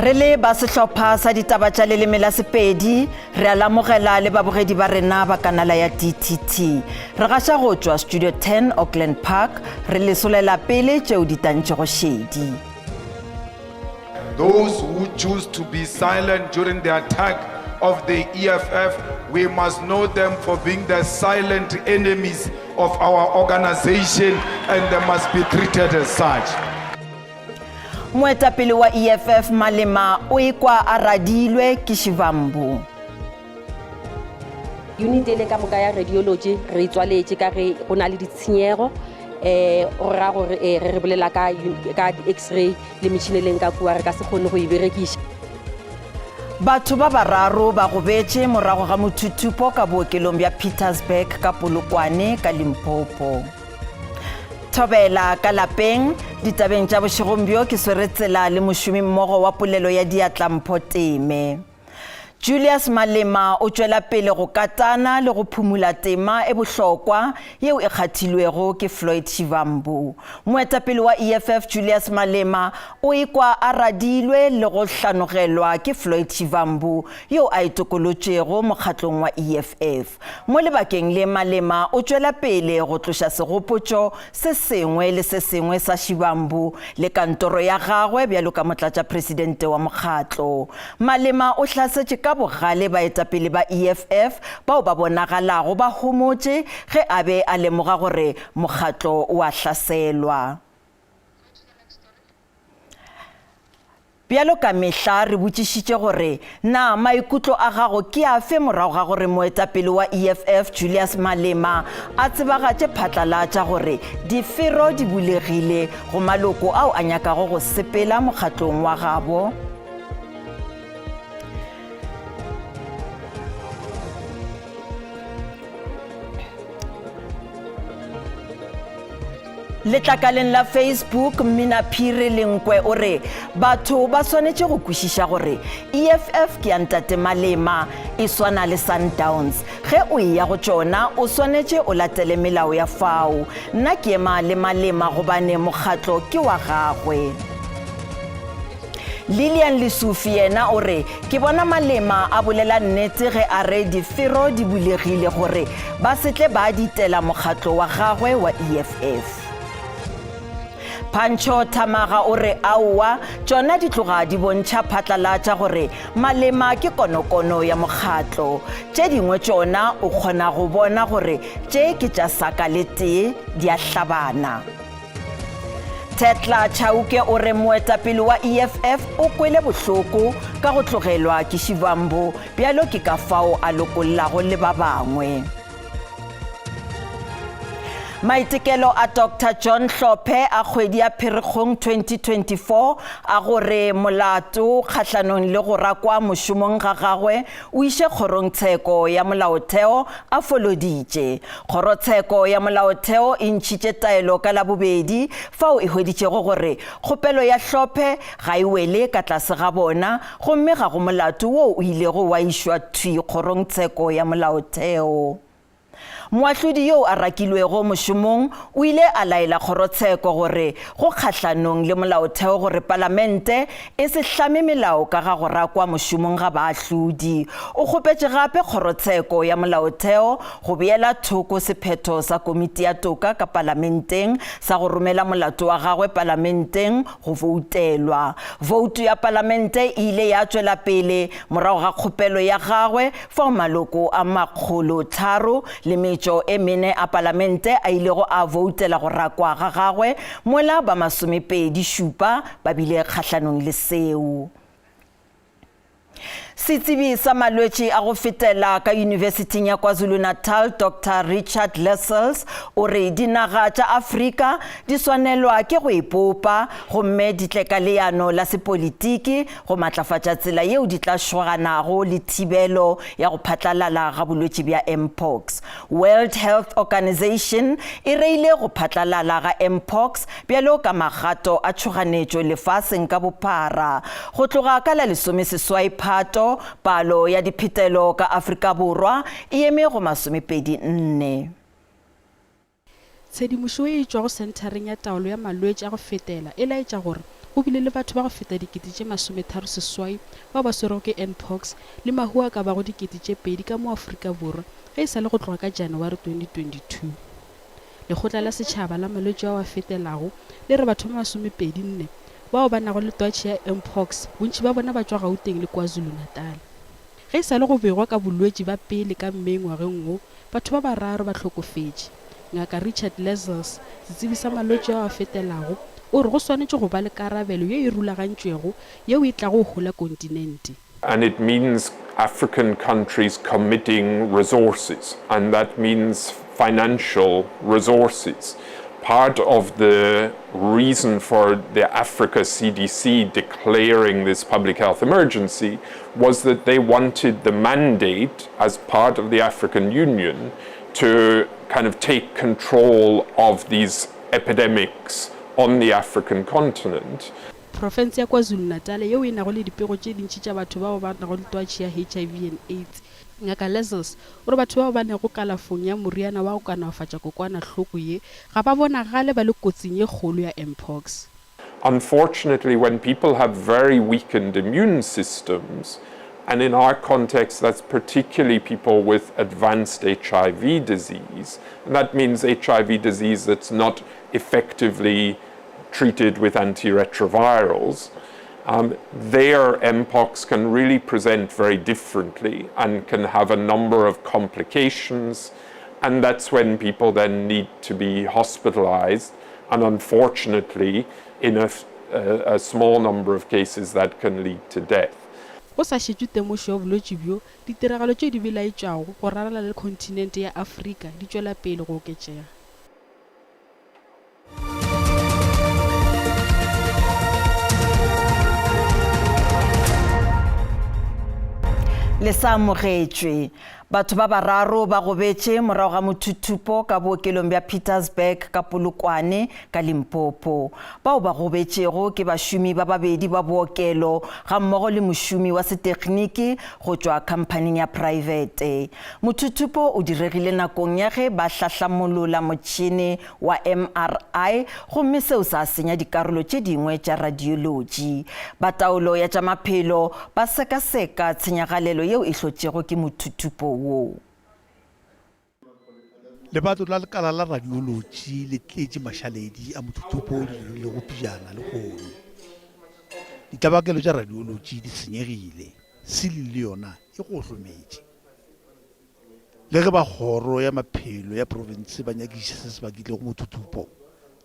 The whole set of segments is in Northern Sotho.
Re le ba sehlopha sa ditaba tša leleme la Sepedi, re a lamogela le babogedi ba rena ba kanala ya DTT. Re gaša go tšwa Studio 10 Auckland Park, re le solela pele tšeo di tantšego šedi. Those who choose to be silent during the attack of the EFF, we must know them for being the silent enemies of our organization and they must be treated as such. Moetapele wa EFF Malema o ikwa a radilwe ke Shivambu. Unit ele ka moka ya radiology re e tswaletše ka ge go na le ditshenyego um go ra gore um re re bolela ka ka di-x-ray le metšhini e leng ka kua re ka se kgone go e berekiša. Batho ba bararo ba gobetše morago ga mothuthupo ka bookelong bja Pietersburg ka Polokwane ka Limpopo. Thobela ka lapeng, ditabeng tša bošegong bjo ke swere tsela le mošomimmogo wa polelo ya diatla Mpho Teme. Julius Malema o tšwela pele go katana le go phumula tema e bohlokwa yeo e kgathilwego ke Floyd Shivambu. Moetapele wa EFF Julius Malema o ikwa a radilwe le go hlanogelwa ke Floyd Shivambu yo a itokolotšego mokgatlong wa EFF. Mo lebakeng le Malema o tšwela pele go tloša segopotšo se sengwe le se sengwe sa Shivambu le kantoro ya gagwe bjalo ka motlatšapresidente wa mokgatlo. Malema o hlasetše ka bogale baetapele ba EFF bao ba bonagalago ba homotše ge a be a lemoga gore mokgatlo o a hlaselwa. Bjalo ka mehla re botšišitše gore na maikutlo a gago ke afe morago ga gore moetapele wa EFF Julius Malema a tsebagatše phatlalatša gore difero di bulegile go maloko ao a nyakago go sepela mokgatlong wa gabo. Letlakaleng la Facebook, Mmina Phiri Lenkwe o re batho ba swanetše go kwešiša gore EFF ke ya Ntate Malema, e swana le Sundowns. Ge o eya go tšona o swanetše o latele melao ya fao. Nna ke ema le Malema gobane mokgatlo ke wa gagwe. Lilian Lesufi yena o re, Ke bona Malema a bolela nnete ge a re difero di bulegile gore ba se tle ba ditela mokgatlo wa gagwe wa EFF. Pancho Thamaga o re aowa, tšona di tloga di bontšha phatlalatša gore Malema ke konokono ya mokgatlo. Tše dingwe tšona o kgona go bona gore tše ke tša saka le tee di a hlabana. Tetla Chauke o re moetapele wa EFF o kwele bohloko ka go tlogelwa ke Shivambu bjalo ke ka fao a lokollago le ba bangwe. Maitekelo a Doctor John Hlophe a kgwedi ya Pherekgong 2024 a gore molato kgahlanong le go rakwa mošomong ga gagwe o iše kgorongtsheko ya molaotheo a foloditše. Kgorotsheko ya Molaotheo e ntšhitše taelo ka Labobedi fao e hweditšego gore kgopelo ya Hlophe ga e wele ka tlase ga bona gomme ga go molato woo o ilego wa išwa thwi Kgorongtsheko ya Molaotheo. Moahlodi yoo a rakilwego mošomong o ile a laela kgorotsheko gore go kgahlanong le molaotheo gore palamente e se hlame melao ka ga go rakwa mošomong ga baahlodi. O kgopetše gape kgorotsheko ya molaotheo go beela thoko sephetho sa komiti ya toka ka palamenteng sa go romela molato wa gagwe palamenteng go voutelwa. Voutu ya palamente e ile ya tšwela pele morago ga kgopelo ya gagwe fao maloko a 303 le metšo e mene a palamente a ilego a voutela go rakwa ga gagwe mola ba 27 ba bile kgahlanong le seo. Setsebi sa malwetši a go fetela ka Yunibesithing ya KwaZulu-Natal, Doctor Richard Lessels, o re dinaga tša Afrika di swanelwa ke go ipopa gomme di tle ka leano la sepolitiki go matlafatša tsela yeo di tla šoganago le thibelo ya go phatlalala ga bolwetši bja mpox. World Health Organization e reile go phatlalala ga mpox bjalo ka magato a tšhoganetšo lefaseng ka bophara. Go tloga ka la 18 Phato, palo ya diphetelo ka Afrika Borwa e eme go 24. Tshedimošo ye e tšwago Senthareng ya Taolo ya Malwetši a go Fetela e laetša gore go bile le batho ba go feta 38,000 bao ba swerwego ke mpox le mahu a ka bago 2000 ka mo Afrika Borwa ge e sa le go tloga ka Janaware 2022. Lekgotla la Setšhaba la Malwetši ao a Fetelago le re batho ba 24 bao ba nago le twatši ya mpox bontši ba bona ba tšwa Gauteng le KwaZulu-Natal. Ge e sa le go begwa ka bolwetši ba pele ka May ngwageng wo, batho ba bararo ba hlokofetše. Ngaka Richard Lessels, setsebi sa malwetši ao a fetelago, o re go swanetše go ba le karabelo ye e rulagantšwego yeo e tlago go hola kontinente. And it means African countries committing resources, and that means financial resources. Part of the reason for the Africa CDC declaring this public health emergency was that they wanted the mandate as part of the African Union to kind of take control of these epidemics on the African continent. Profense ya KwaZulu-Natal yeo e nago le dipego tše dintši tša batho bao ba nago le twatši ya HIV and AIDS. Ngaka Lessels o re batho bao ba lego kalafong ya moriana wa go kanaofatša kokwanahloko ye ga ba bonagale ba le kotsing ye kgolo ya mpox. Unfortunately, when people have very weakened immune systems, and in our context that's particularly people with advanced HIV disease, and that means HIV disease that's not effectively treated with antiretrovirals, um, their mpox can really present very differently and can have a number of complications. And that's when people then need to be hospitalized. And unfortunately, in a, a, a small number of cases, that can lead to death. Go sa šetšwe temošo ya bolwetši bjo, ditiragalo tše di belaetšago go rarela le khonthinente ya Afrika di tšwela pele go oketšega. Le sa amogetšwe. Batho ba bararo ba gobetše morago ga mothuthupo ka bookelong bja Pietersburg ka Polokwane ka Limpopo. Bao ba gobetšego ke bašomi ba babedi ba bookelo gammogo le mošomi wa setekgniki go tšwa khamphaning ya praebete. Mothuthupo o diregile nakong ya ge ba hlahlamolola motšhene wa MRI gomme seo sa senya dikarolo tše dingwe tša radiology. Ba taolo ya tša maphelo ba sekaseka tshenyagalelo yeo e hlotšego ke mothuthupo wo. Lebato la lekala la radiolotši le tletše mašaledi a mothuthupo o dirilego pejana lehono. Ditlabakelo tša radiolotši di senyegile, siling le yona e gohlometše. Le ge ba kgoro ya maphelo ya profense ba nyakišiša se se bakilego mothuthupo,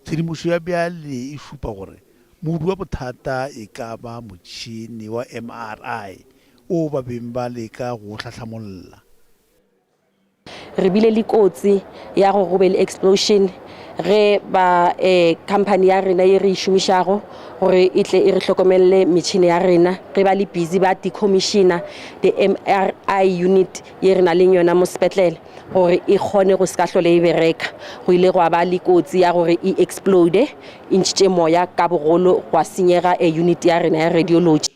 tshedimošo ya bjale e šupa gore modu wa bothata e ka ba motšhene wa MRI wo ba beng ba leka go o hlahlamolla. Re bile le kotsi ya gore go be le explosion ge ba company ya rena ye re e šomišago gore e tle e re hlokomelele metšhene ya rena ge ba le busy ba decommissiona the MRI unit ye re na leng yona mo sepetlele gore e kgone go se ka hlole e bereka. Go ile gwa ba le kotsi ya gore e explode e ntšhitše moya ka bogolo gwa senyega unit ya rena ya radiology.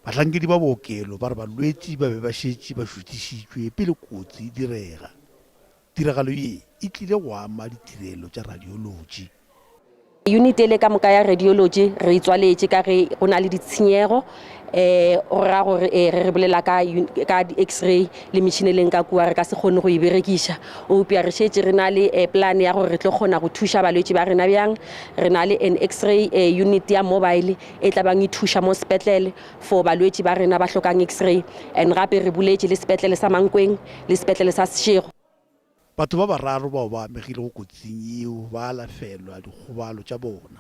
Bahlankedi ba bookelo ba re balwetši ba be ba šetše ba šuthišitšwe pele kotsi e direga. Tiragalo ye e tlile go ama ditirelo tša radiolotši. Yuniti ele ka moka ya radiology re e tswaletše ka ge go na le ditshenyego um go ra gore um re re bolela ka ka di-x-ray le metšhini e leng ka kua re ka se kgone go e berekiša eupša re šetše re na le um plan ya gore re tlo kgona go thuša balwetši ba rena bjang. Re na le an x-ray unit ya mobile e tla bang e thuša mo sepetlele for balwetši ba rena ba hlokang x-ray and gape re buletše le sepetlele sa Mankweng le sepetlele sa Seshego. Batho ba bararo bao ba amegilego kotsing yeo ba alafelwa dikgobalo tša bona.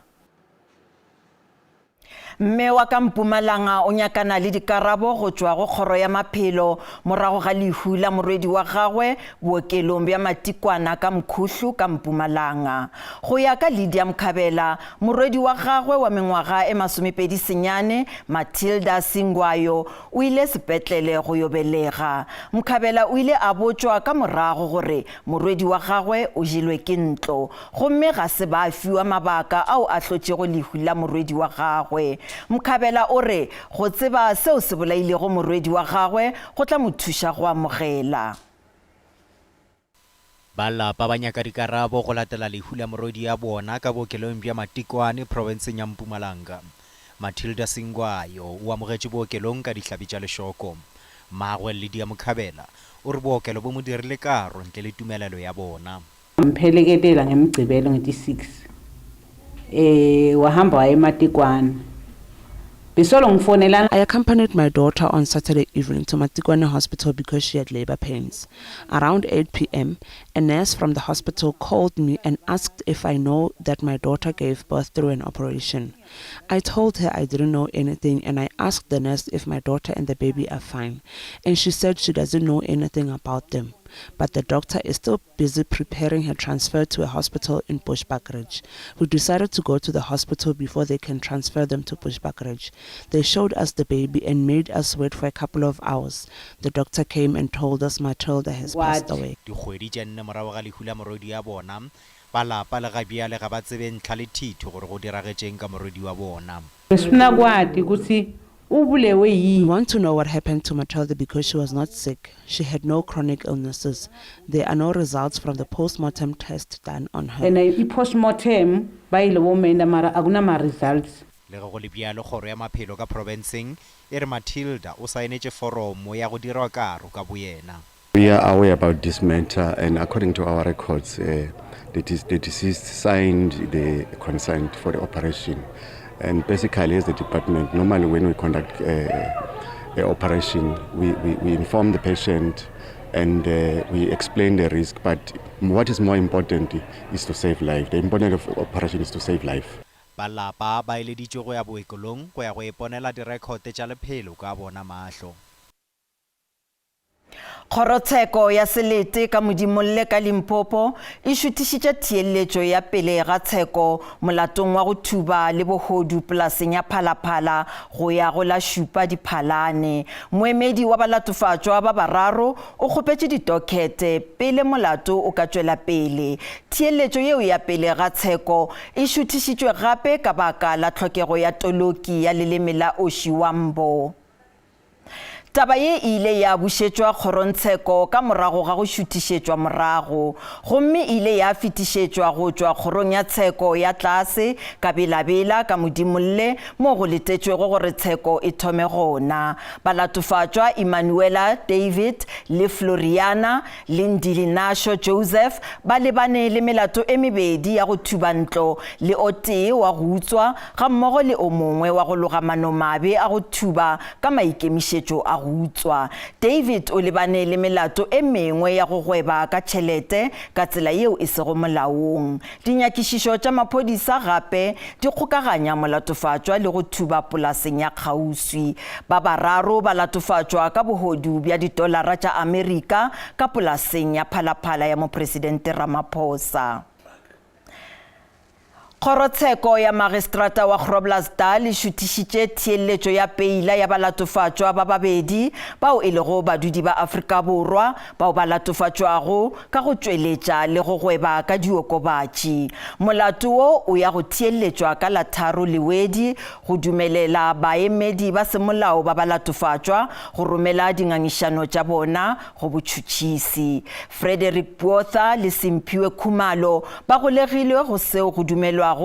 Mme wa ka Mpumalanga o nyakana le dikarabo go tšwa go kgoro ya maphelo morago ga lehu la morwedi wa gagwe bookelong bja Matikwana ka Mkhuhlu ka Mpumalanga. Go ya ka Lydia Mkhabela, morwedi wa gagwe wa mengwaga e 29, Matilda Singwayo, o ile sepetlele go yo belega. Mkhabela o ile a botšwa ka morago gore morwedi wa gagwe o jelwe ke ntlo gomme ga se ba fiwa mabaka ao a hlotšego lehu la morwedi wa gagwe. Mkhabela o re go tseba seo se bolailego morwedi wa gagwe go tla mo thuša go amogela. Ba lapa ba nyaka dikarabo go latela lehu la morwedi ya bona ka bookelong bja Matikwane profenseng ya Mpumalanga. Matilda Singwayo o amogetšwe bookelong ka dihlabi tša lešoko. Mmagwe, Lydia Mokhabela, o re bookelo bo mo dirile karo ntle le tumelelo ya bona. Wamphelekelela ngeMgcibelo ngeti-6 eh wahamba waya eMatikwana. Besolo ngifonelana. I accompanied my daughter on Saturday evening to Matikwane Hospital because she had labour pains. Around 8 pm, a nurse from the hospital called me and asked if I know that my daughter gave birth through an operation. I told her I didn't know anything and I asked the nurse if my daughter and the baby are fine, and she said she doesn't know anything about them. But the doctor is still busy preparing her transfer to a hospital in Bushbuckridge. We decided to go to the hospital before they can transfer them to Bushbuckridge. They showed us the baby and made us wait for a couple of hours. The doctor came and told us Matilda has passed away. Dikgwedi tše nne morago ga lehu la morwedi ya bona, ba lapa le ga bjale ga ba tsebe ntlha le thitho gore go diragetšeng ka morwedi wa bona. Besifuna kwati kutsi ubulewe We yini. want to know what happened to Matilda because she was not sick. She had no chronic illnesses. There are no results from the post-mortem test done on her. Ene i-postmortem bayile bomenda mara akunama-results. Le ge go le bjalo, Kgoro ya Maphelo ka profenseng e re Matilda o saenetše foromo ya go dirwa karo ka boyena. We are aware about this matter and according to our records, uh, the, the deceased signed the consent for the operation. And basically, as the department, normally when we conduct uh, a operation, we, we, we inform the patient and uh, we explain the risk. But what is more important is to save life. The importance of operation is to save life. Ba lapa ba eleditšwe go ya bookelong go ya go iponela direkhote tša lephelo ka bona mahlo. Kgorotsheko ya Selete ka Modimolle ka Limpopo e šuthišitše theeletšo ya pele ga tsheko molatong wa go thuba le bohodu polaseng ya Phalaphala go ya go la šupa Diphalane. Moemedi wa balatofatšwa ba bararo o kgopetše ditokhete pele molato o ka tšwela pele. Theeletšo yeo ya pele ga tsheko e šuthišitšwe gape ka baka la tlhokego ya toloki ya leleme la Oshiwambo. Taba ye e ile ya bušetšwa kgorongtsheko ka morago ga go šuthišetšwa morago, gomme e ile ya fetišetšwa go tšwa kgorong ya tsheko ya tlase ka Bela-Bela ka Modimolle moo go letetšwego gore tsheko e thome gona. Balatofatšwa Emanuela David le Floriana le Ndilinasho Joseph ba lebane le melato e mebedi ya go thuba ntlo le o tee wa go utswa gammogo le o mongwe wa go loga manomabe a go thuba ka maikemišetšo a go utswa. David o lebane le melato e mengwe ya go gweba ka tšhelete ka tsela yeo e sego molaong. Dinyakišišo tša maphodisa gape di kgokaganya molatofatšwa le go thuba polaseng ya kgauswi. Ba bararo ba latofatšwa ka bohodu bja ditolara tša Amerika ka polaseng ya Phalaphala ya Mopresidente Ramaphosa. Kgorotsheko ya Magistrata wa Groblersdal e šuthišitše theeletšo ya peila ya balatofatšwa ba babedi bao e lego badudi ba Afrika Borwa bao ba latofatšwago ka go tšweletša le go gweba ka diokobatši. Molato wo o ya go theeletšwa ka la tharo Lewedi go dumelela baemedi ba semolao ba balatofatšwa go romela dingangišano tša bona go botšhutšhisi. Frederick Botha le Simphiwe Khumalo ba golegilwe go seo go dumelwago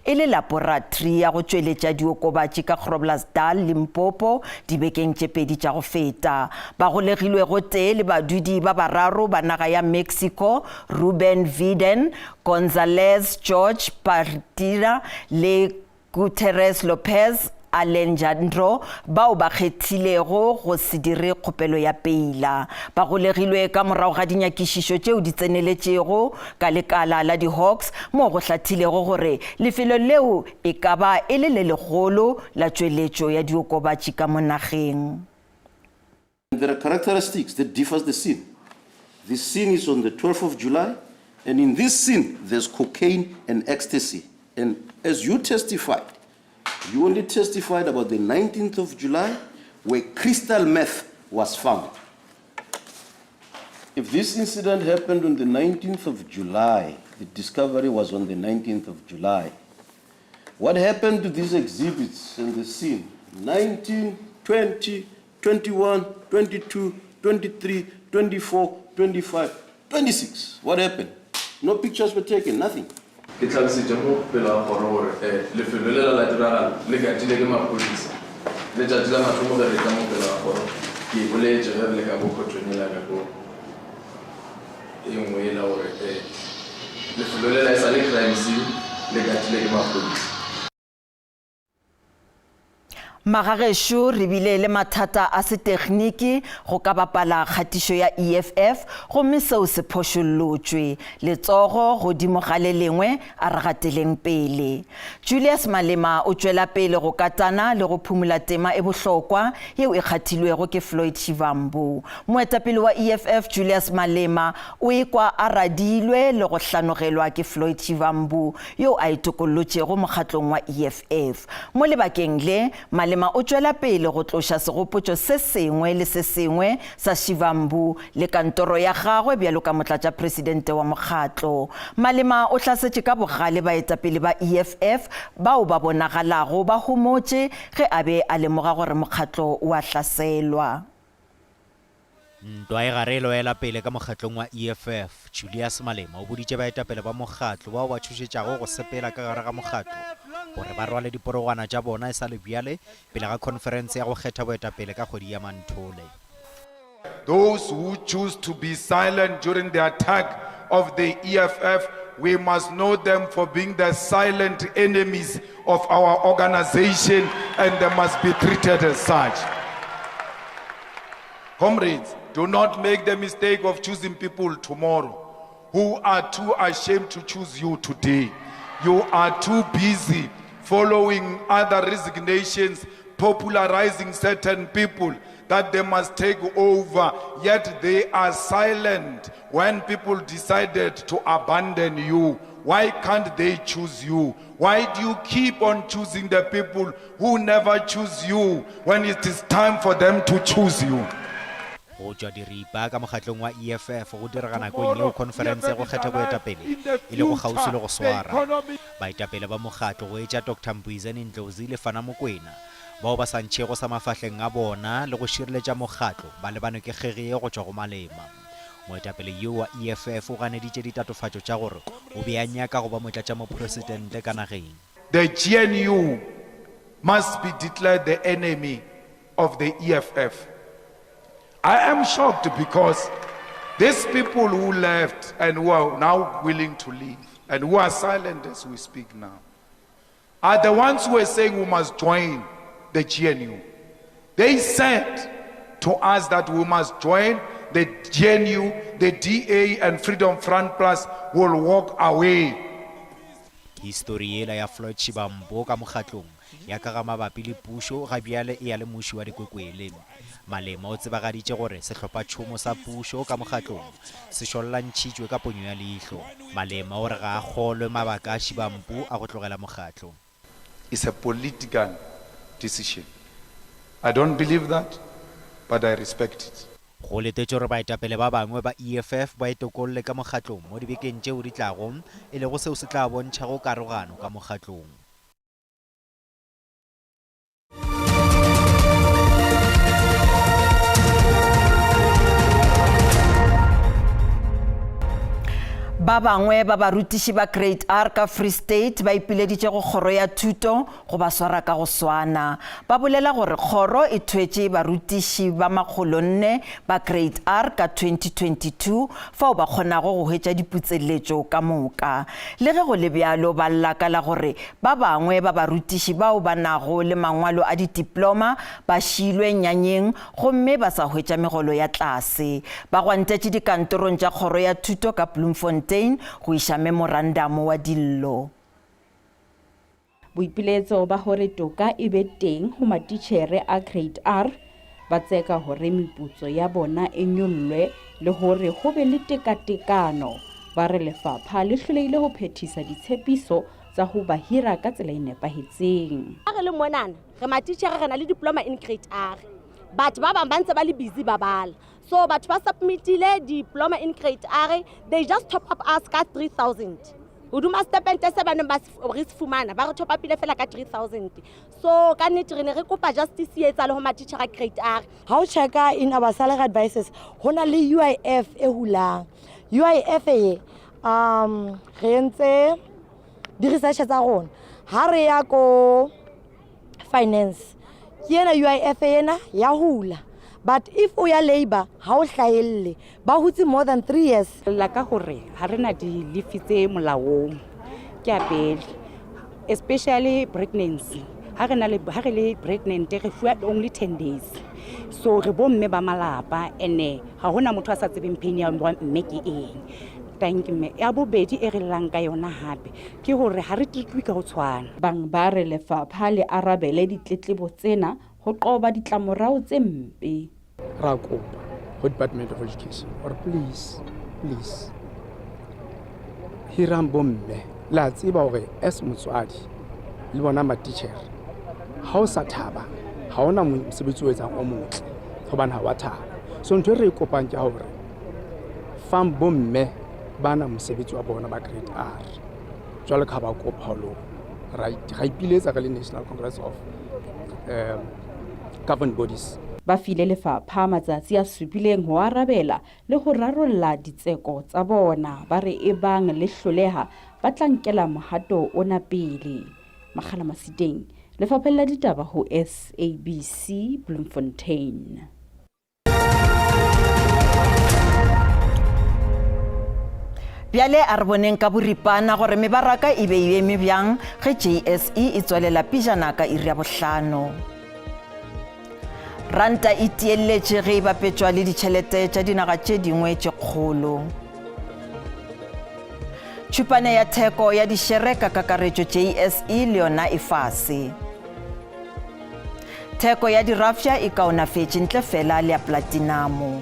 e le laporatri ya go tšweletša diokobatši ka Groblersdal, Limpopo, dibekeng tše pedi tša go feta. Ba golegilwe gotee le badudi ba bararo ba naga ya Mexico, Ruben Viden, Gonzalez George Partida le Guterres Lopez Alejandro bao ba kgethilego go se dire kgopelo ya peila. Ba golegilwe ka morago ga dinyakišišo tšeo di tseneletšego ka lekala la di-Hawks moo go hlathilego gore lefelo leo e ka ba e le le legolo la tšweletšo ya diokobatši ka mo nageng. There are characteristics that differs the scene. This scene is on the 12th of July, and in this scene, there's cocaine and ecstasy. And as you testified, you only testified about the 19th of July, where crystal meth was found. If this incident happened on the 19th of July, the discovery was on the 19th of July. What happened to these exhibits in the scene? 19, 20, 21, 22, 23, 24, 25, 26. What happened? No pictures were taken, nothing. Ke hlalošitše mo pele ga kgoro gore lefelo lela la tiragalo le katile ke maphodisa. Letšatši la mathomo ge re etla mo pele ga kgoro, ke e boletše ge re le ka ko khotong yela ka ko e nngwe yela gore lefelo lela e sa le crime scene le katile ke maphodisa. Magagešo re bile le mathata a setegniki go ka bapala kgatišo ya EFF gomme seo se phošollotšwe. Letsogo godimo ga le lengwe a re gateleng pele. Julius Malema o tšwela pele go katana le go phumula tema e bohlokwa yeo e kgathilwego ke Floyd Shivambu. Moetapele wa EFF Julius Malema o ekwa a radilwe le go hlanogelwa ke Floyd Shivambu yo a itokollotšego mokgatlong wa EFF. Mo lebakeng le, Malema o tšwela pele go tloša segopotšo se sengwe le se sengwe sa Shivambu le kantoro ya gagwe bjalo ka motlatšapresidente wa mokgatlo. Malema o hlasetše ka bogale baetapele ba EFF bao ba bonagalago ba homotše ge a be a lemoga gore mokgatlo o a hlaselwa. Ntwa e gare e loela pele ka mokgatlong wa EFF. Julius Malema o boditše baetapele ba mokgatlo bao ba tšhošetšago go sepela ka gare ga mokgatlo gore ba rwale diporogwana tša bona e sa le bjale pele ga khonferense ya go kgetha boetapele ka kgwedi ya Manthole. Those who choose to be silent during the attack of the EFF, we must know them for being the silent enemies of our organization and they must be treated as such. Comrades, do not make the mistake of choosing people tomorrow who are too ashamed to choose you today. You are too busy following other resignations, popularizing certain people that they must take over, yet they are silent when people decided to abandon you. Why can't they choose you? Why do you keep on choosing the people who never choose you when it is time for them to choose you? Go tšwa diripa ka mokgatlong wa EFF go direga nakong yeo khonferense ya go kgetha boetapele e lego kgauswi le go swara. Baetapele ba mokgatlo go etša Doctor Mbuyiseni Ndlozi le Fana Mokwena bao ba sa ntšhego sa mafahleng a bona le go šireletša mokgatlo ba lebanwe ke kgegeo go tšwa go Malema. Moetapele yo wa EFF o ganeditše ditatofatšo tša gore o be a nyaka go ba motlatšamopresidente ka nageng. The GNU must be declared the enemy of the EFF. I am shocked because these people who left and who are now willing to leave and who are silent as we speak now are the ones who are saying we must join the GNU. They said to us that we must join the GNU, the DA and Freedom Front Plus will walk away. Histori yela ya Floyd Shivambu ka mokgatlong ya ka ga mabapi le pušo ga bjale e ya le muši wa dikwekwele. Malema o tsebagaditše gore sehlophatšhomo sa pušo ka mokgatlong se šollantšhitšwe ka ponyo ya leihlo. Malema o re ga a kgolwe mabaka a Shivambu a go tlogela mokgatlo. It's a political decision. I don't believe that, but I respect it. Go letetšwe gore baetapele ba bangwe ba EFF ba itokolle ka mokgatlong mo dibekeng tšeo di tlago, e lego seo se tla bontšhago karogano ka mokgatlong. Ba bangwe ba barutiši ba Grade R ka Free State ba ipileditše go kgoro ya thuto go ba swara ka go swana. Ba bolela gore kgoro e thwetše barutiši ba makgolonne ba Grade R ka 2022 fao ba kgonago go hwetša diputseletšo ka moka. Le ge go le bjalo, ba lla ka la gore ba bangwe ba barutiši bao ba nago le mangwalo a ditiploma ba šiilwe nyanyeng gomme ba sa hwetša megolo ya tlase. Ba gwantetše dikantorong tša kgoro ya thuto ka Bloemfontein go iša memorandamo wa dillo. Boipiletso ba hore toka e be teng ho matitjhere a Grade R ba tseka hore meputso ya bona e nyollwe le hore ho be le tekatekano. Ba re lefapha le hlolehile ho phethisa ditshepiso tsa ho ba hira ka tsela e nepahetseng. Ha re le monana re matitjhere re na le diploma in Grade R but ba bang ba ntse ba le busy ba bala so batho ba submitile diploma in Grade R they just top up us ka 3000 Hoduma stepente se ba neng ba re se fumana ba re top upile fela ka 3000 so ka nnete re ne re kopa justice e etsahale ho matitjhere a grade R. Ha o checka in our salary advices ho na le UIF e hulang. UIF e um re entse Di-research tsa rona ha re ya ko finance ke ena UIF ena ya hula but if o ya labour ha o hlahelle ba hutse more than 3 years. Lla ka hore ha re na di-leave tse molaong ke ya pele especially pregnancy ha re na le ha re le pregnant re fuwa only 10 days so re bomme ba malapa ene ga hona motho a sa tsebeng pain ya mme ke eng. Thank you mme. Ya bobedi e re llang ka yona hape ke hore ha re treatwe ka ho tshwana. Bang ba re lefapha le arabele ditletlebo tsena ho qoba ditlamorao tse mpe. Ra kopa ho Department of Education gore please, please hirang bomme. Le a tseba gore as motswadi le bona matitjhere, ha o sa thaba ha ona mosebetsi o etsang o motle gobane ha wa thaba. So ntho e re e kopang ke hore fang bomme bana mosebetsi wa bona ba grade R jwalo ka ha ba kopa ho lona. Ra ipiletsa re le National Congress of Governed Bodies. Ba file lefapha matsatsi a supileng ho arabela le ho rarolla ditseko tsa bona. Ba re ebang le hloleha ba tla nkela mohato ona pele. Makgala Masiteng, Lefapheng la Ditaba ho SABC, Bloemfontein. Bjale a re boneng ka boripana gore mebaraka e be e eme bjang ge JSE e tswelela pejana ka iri ya bohlano. Ranta e tielletše ge e bapetšwa le ditšhelete tša dinaga tše dingwe tše kgolo. Tšhupane ya theko ya dišere ka kakaretšo JSE le yona e fase. Theko ya dirafša e kaonafetše ntle fela le ya platinamo.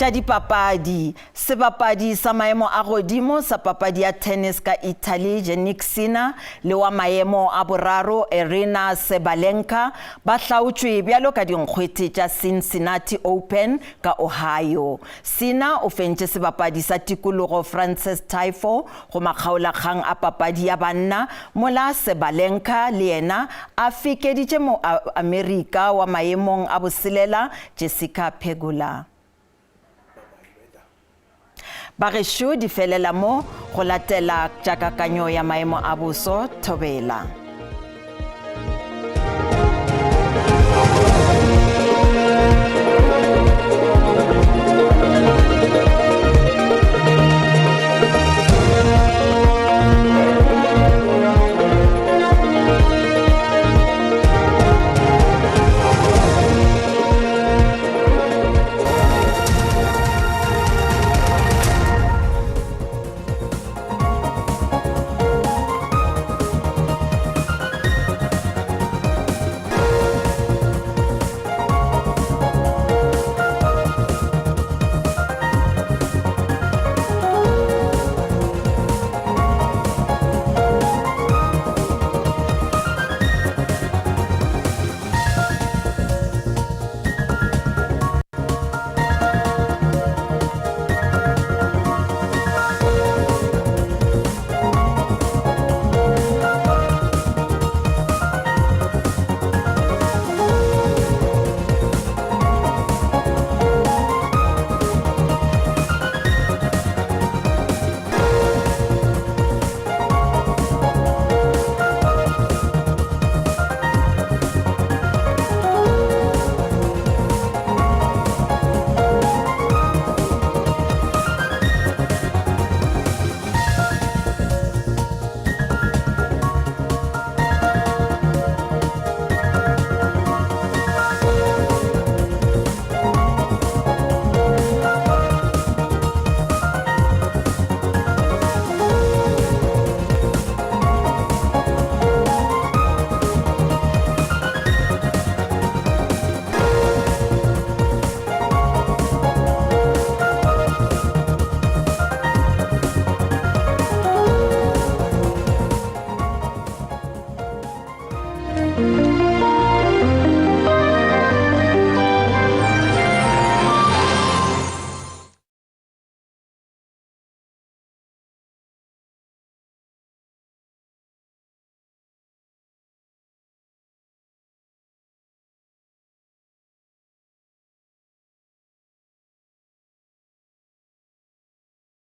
Tša dipapadi. Sebapadi sa maemo a godimo sa papadi ya tennis ka Italy, Jannik Sinner, le wa maemo a boraro, Aryna Sabalenka, ba hlaotšwe bjalo ka dinkgwete tša Cincinnati Open ka Ohio. Sinner o fentše sebapadi sa tikologo Frances Tiafoe go makgaolakgang a papadi ya banna, mola Sabalenka le yena a fekeditše mo-Amerika wa maemong a boselela Jessica Pegula. Bagešo di felela mo go latela tša kakanyo ya maemo a boso. Thobela.